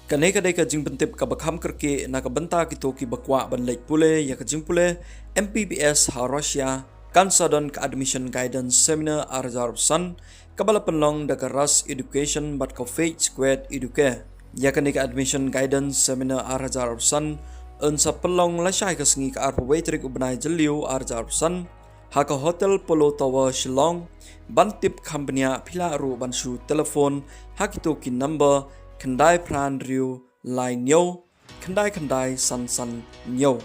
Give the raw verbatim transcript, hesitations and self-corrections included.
Kane ka dei ka jingpyntip kaba kham kyrkieh na ka bynta kito kiba kwah ban leit pule ïa ka jingpule M B B S ha Russia, kan sa don ka Admission Guidance Seminar arhajar arphew san, kaba la pynlong da ka Ras Education bad ka Faith Squared Educare. Ïa kane ka Admission Guidance Seminar arhajar arphew san yn sa pynlong lashai ka sngi ka arphew wei tarik u bnai Jylliew arhajar arphew san, ha ka Hotel Polo Tower Shillong. Ban tip kham bniah phi lah ruh ban shu telephone ha kito ki number khyndai phra hynriew lai hynñiew khyndai khyndai san san hynñiew.